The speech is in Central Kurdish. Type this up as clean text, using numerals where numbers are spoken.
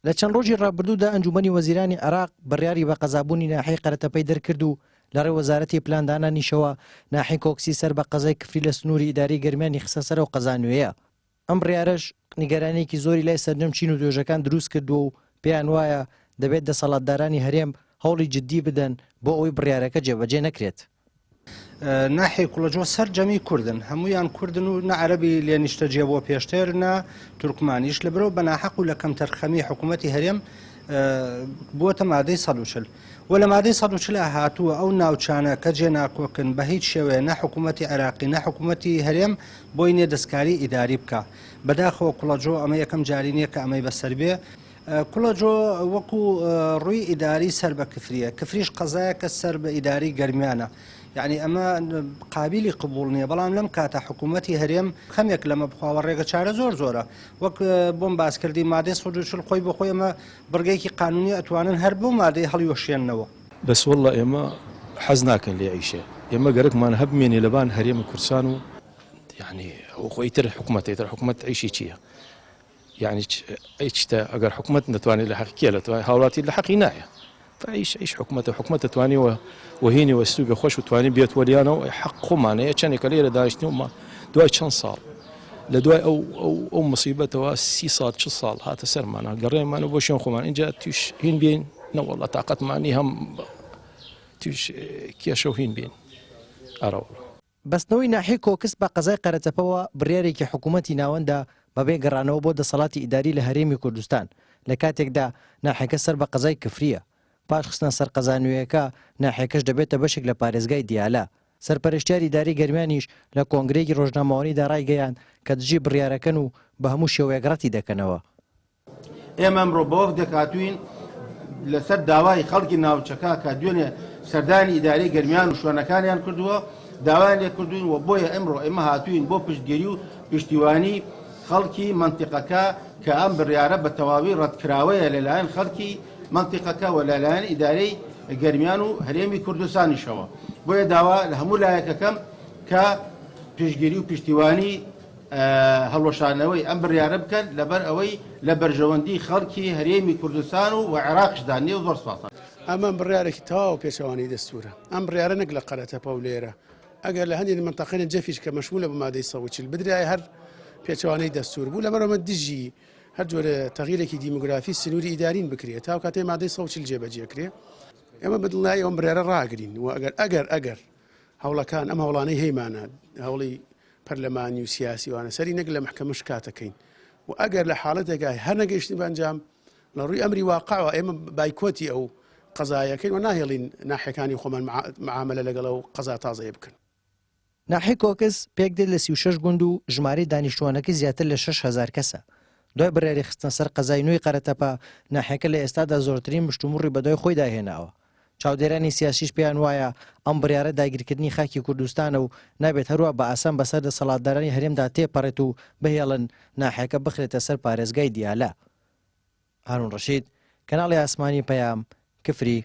لە چەند ڕۆژی ڕابردوودا ئەنجوومەنی وەزیرانی عێراق بڕیاری بە قەزابوونی ناحیەی قەرەتەپەی دەرکرد و لەڕێی وەزارەتی پلاندانانیشەوە ناحیەی کۆکسی سەر بە قەزای کفری لە سنووری ئیدارەی گەرمیانی خستە سەر ئەو قەزا نوێیە. ئەم بڕیارەش نیگەرانییەکی زۆری لای سەرجەم چین و توێژەکان دروست کردووە و پێیان وایە دەبێت دەسەڵاتدارانی هەرێم هەوڵی جددی بدەن بۆ ئەوەی بڕیارەکە جێبەجێ نەکرێت. ناحیەی کوڵەجۆ سەرجەمی کوردن، هەموویان کوردن و نە عەرەبی لێ نیشتەجێ بووە پێشتر نە تورکمانیش، لەبەرئەوە بە ناحەق و لە کەمتەرخەمی حکوومەتی هەرێم بووەتە مادەی 140 و لە مادەی 140 هاتووە ئەو ناوچانە کە جێ ناکۆکن بە هیچ شێوەیە نە حکوومەتی عێراقی نە حکوومەتی هەرێم بۆی نییە دەستکاری ئیداری بکا. بەداخەوە کوڵەجۆ ئەمە یەکەم جاری نییە کە ئەمەی بەسەر بێ. کوڵەجۆ وەکو ڕووی ئیداری سەر بە کفریە، کفریش قەزایەکە سەر بە ئیداری گەرمیانە، یعنی ئەمە قابیلی قبوڵ نییە، بەڵام لەم کاتە حکوومەتی هەرێم خەمێک لەمە بخواوە ڕێگە چارە زۆر زۆرە وەک بۆم باس کردی مادەی 140 خۆی بۆ خۆی ئەمە بڕگەیەکی قانونی ئەتوانن هەر بەو مادەی هەڵیوەشێننەوە. بەس واللە ئێمە حەز ناکەین لێ عیشێ ئێمە گەرەکمان هەبمێنێ لەبان هەرێم کوردسان و یعنی ئەو خۆ ئیتر حکومەتە ئیتر حکومەت عیشی چییە یعنی ئەی چتە ئەگەر حکومەت نەتوانێت لە حەقی کێ لە توانێت هاوڵاتی لە حەقی نایە فعیش عیش حکومەتە حکومەت توانی و وهینی وەستوبێ خۆش و توانی بێت وەلیانەوە حەق خۆمانەیە چەندێکە لێرە دانیشتین و ما دوای چەند ساڵ لە دوای ئەو ئەو ئەو مصیبەتەوە سی ساڵ چ ساڵ هاتە سەرمانە گەڕێمانە بۆ شوێن خۆمان اینجا توش هین بین نەوەڵە تاقەتمانی هەم توش کێشە و هین بین ئەرەوەڵە. بەستنەوەی ناحیەی کۆکس بە قەزای قەرەتەپەوە بڕیارێکی حکوومەتی ناوەندە بەبێ گەڕانەوە بۆ دەسەڵاتی ئیداری لە هەرێمی کوردستان، لە کاتێکدا ناحیەکە سەر بە قەزای کفرییە. پاش خستنە سەر قەزا نوێیەکە، ناحیەکەش دەبێتە بەشێک لە پارێزگای دیالە. سەرپەرشتیاری ئیداری گەرمیانیش لە کۆنگرەیەکی ڕۆژنامەوانیدا ڕایگەیاند کە دژی بڕیارەکەن و بە هەموو شێوەیەک ڕەتی دەکەنەوە. ئێمە ئەمڕۆ بە وەفدێک هاتووین لەسەر داوای خەڵکی ناوچەکە کە دوێنێ سەردانی ئیدارەی گەرمیان و شوێنەکانیان کردووە داوایان لێکردوین و بۆیە ئەمڕۆ ئێمە هاتووین بۆ پشتگیری و پشتیوانی خەڵکی مەنتیقەکە کە ئەم بڕیارە بە تەواوی ڕەتکراوەیە لەلایەن خەڵکی مەنتیقەکە و لەلایەن ئیدارەی گەرمیان و هەرێمی کوردستانیشەوە بۆیە داوا لە هەموو لایەکەکەم کە پشتگیری و پشتیوانی هەڵوەشانەوەی ئەم بڕیارە بکەن لەبەر ئەوەی لە بەرژەوەندی خەڵکی هەرێمی کوردستان و عێراقیشدا نییە و زۆر سوپاستان. ئەمە بڕیارێکی تەواو پێچەوانەی دەستوورە. ئەم بڕیارە نەک لە قەرەتەپە و لێرە، ئەگەر لە هەندێک مەنتەقەی نەجەفیش کە مەشموولە بە مادەی 140 بدرایە هەر پێچەوانەی دەستوور بوو. لەبەر ئەمە دژی هەر جۆرە تەغیرێکی دیموگرافی سنووری ئیدارین بکرێت تا کاتێ مادەی 140 جێبەجێ کرێ. ئێمە بە دڵنیایی ئەم بڕیارە ڕاگرین و ئەگەر ئەگەر ئەگەر هەوڵەکان ئەم هەوڵانەی هەیمانە هەوڵی پەرلەمانی و سیاسی وانە سەری نەک لە محکەمە شکاتەکەین و ئەگەر لە حاڵەتێکا هەر نەگەیشتین بە ئەنجام لە ڕووی ئەمری واقعەوە ئێمە بایکۆتی ئەو قەزایەکەین و ناهێڵین ناحیەکانی خۆمان معاملە لەگەڵ ئەو قەزا تازەیە بکەن. ناحیەی کۆکس پێکدێت لە 36 گوند و ژمارەی دانیشتووانەکەی زیاتر لە 6000 کەسە. دوای بڕیاری خستنە سەر قەزای نوێی قەرەتەپە، ناحیەکە لە ئێستادا زۆرترین مشتومڕی بەدوای خۆیدا هێناوە. چاودێرانی سیاسیش پێیان وایە ئەم بڕیارە داگیرکردنی خاکی کوردستانە و نابێت هەروا بە ئاسان بەسەر دەسەڵاتدارانی هەرێمدا تێپەڕێت و بهێڵن ناحیەکە بخرێتە سەر پارێزگای دیالە. هارون ڕەشید، کەناڵی ئاسمانی پەیام، کفری.